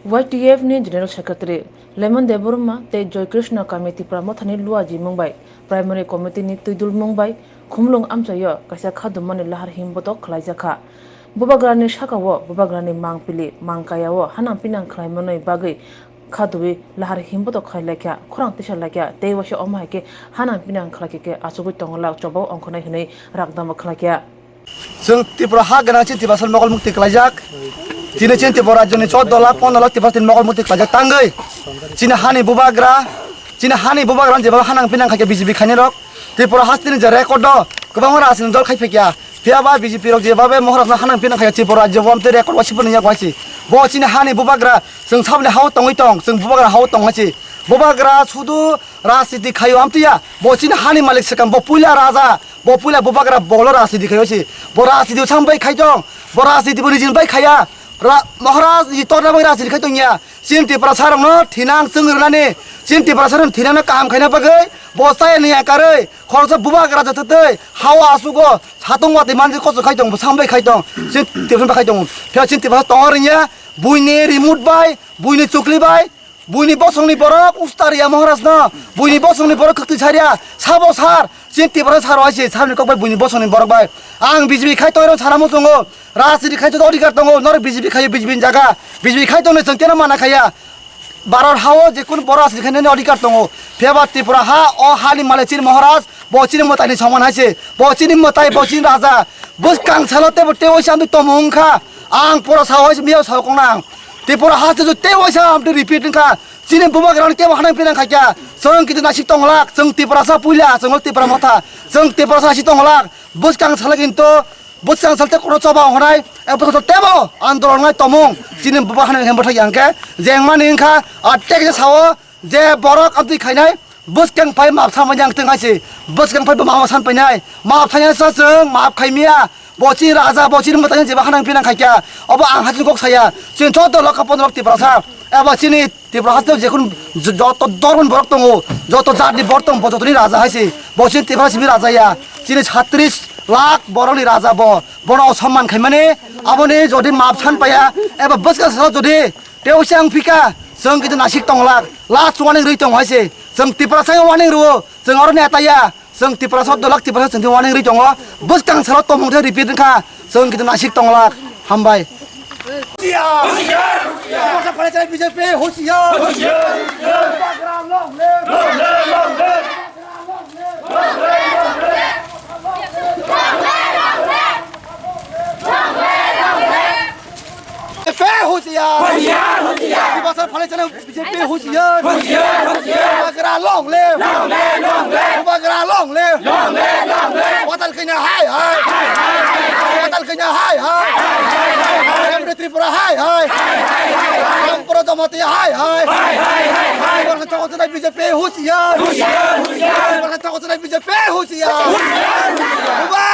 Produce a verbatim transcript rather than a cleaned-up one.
Y T F ni General Secretary Lemon Debbarma tei Joy Krishna Kami Tipra Mothani Luaji mung bai Primary Committee ni twidul mung bai Khumlung amchaio kaisa khadumani lahar himbotok khlaijakha. Bubagrani sakao bubagrani mangpili mangkayao hanang pinang khlaimanwi bagwi khaduwi lahar himbotok khlai laikha, khorang tisa laikha, tei waisa omo hai khe hanang pinang khlai khe achugwi tongo lak chobao ongkhornai hwnwi rakdama khlai kha. Chwng Tripura ha gwnang chini Tiprasa mokol mukti klaijak. Chini chini Tripura rajyoni chordo lakh pondro lakh Tiprasa mokol mukti klaijak tangwi. Chini hani bubagra, chini hani bubagra jeba hanang pinang khaikhe B J P khainai rok. Tripura hasteni je record do kwbangma rajyoni dol khai phekya. Phiya ba B J P rok jeba be Maharaj no hanang pinang khaikhe Tripura rajyo bo amte record wasi phano yak wasi. Bo chini hani bubagra chwng sabni hao tongwi tong, chwng bubagra hao tong hasi. Bubagra sudu rajniti khaio amtiya. Bo chini hani malik swkang, bo puila raja. Bo puila bubagra bolo rajniti khaio si. Bo rajniti sambai khai tong. Bo rajniti bo nijin bai khaya. Ra-, Maharaj ni torna bai rajniti khai tongya. Chini Tiprasa rokno thinang chwng rwnani. Chini Tiprasa rokno thinangno kaham khaina bagwi. Bo chaya ni yakarwi. Khoroksa bubagra jototwi. Hao asugo. Satung watwi manjwi koso khai tong. Bo sambai khai tong. Chini Tiprasa bai khai tong. Phiya chini Tiprasa tongo rwngya. Buini remote bai. Buini chukli bai. Buini bosongni borok ustaria Maharajno, buini bosongni borok khwktwi saria, sabo sar, chini Tiprasa sar hai se, sabni kok bai buini bosongni borok bai. Ang B J P khai toiro sana muchungo, rajniti khai to odhikar tongo, norok B J P khai B J P ni jaga, B J P khai tongnai chwng keno mana khaya. Bharat hao je kun borok rajniti khai nani odhikar tongo. Phiyaba Tripura ha, o hani malik chini Maharaj, bo chini mwtaini soman hai se, bo chini mwtai, bo chini raja, bwskang salo tebo tebo se amtwi tomung wngkha. Ang pura sao hai se, miyao sao kong nang. Tripura haste jo tei waisa amtwi repeat wngkha. Chini bubagrano kebo hanang pinang khaikya. Chwng kitu nasik tonglak, chwng Tiprasa puila, chwng Tipra motha. Chwng Tiprasa si tonglak. Bwskang sala kinto, bwskang salte kono choba honai. Ebo to tebo andolon ngai tomung. Chini buba hanang hem bwthai yang khe. Jengmani wngkha, a tek je sao, je borok amtwi khainai. Bwskang phai map sama yang teng hai se. Bwskang phai bo mama san painai. Map thanya sa chwng, map khaimia. Bo chini raja, bo chini mwtai jeba hanang pinang khaikya. Obo ang hachini kok saya. Chini joto lokha pondro lok Tiprasa. Eba chini Tripura haste je kun j-, joto dormon borok tongo. Joto jatni borok tongo, bo jotoni raja hai se. Bo chini Tripura simi raja ya. Chini chhatris lakh borokni raja bo. Bono osamman khaimani, aboni jodi map san paya, eba bwskang salo jodi Tei usi ang phika, chwng kitu nasik tonglak, last warning rwi tongo hai se. Chwng Tiprasa warning rwo, chwng oro neta ya. Chwng Tiprasa dolak Tiprasa chwng warning rwi tongo. Bwskang salo tomung the repeat wngkha, chwng kitu nasik tonglak. Hambai. Hoshiyar! Hoshiyar! Hoshiyar! B J P hoshiyar! Hoshiyar! Hoshiyar! Bubagra long live! Long live! Long live! B J P hoshiyar! Hoshiyar, hoshiyar! Tiprasa phalai chana B J P hoshiyar! Hoshiyar, hoshiyar! Bubagra long live! Long live, long live! Bubagra long live! Long live, long live! Watal khaina hai hai! Hai, hai, hai, hai! Watal khaina hai hai! Hai, hai, hai, hai! Tripura hai hai! Hai, hai, hai, hai! Tripura Jamatia hai hai! Hai, hai, hai, hai! Tiprasa chana B J P hoshiyar! Hoshiyar, hoshiyar! Tiprasa chana B J P hoshiyar! Hoshiyar, hoshiyar! Buba!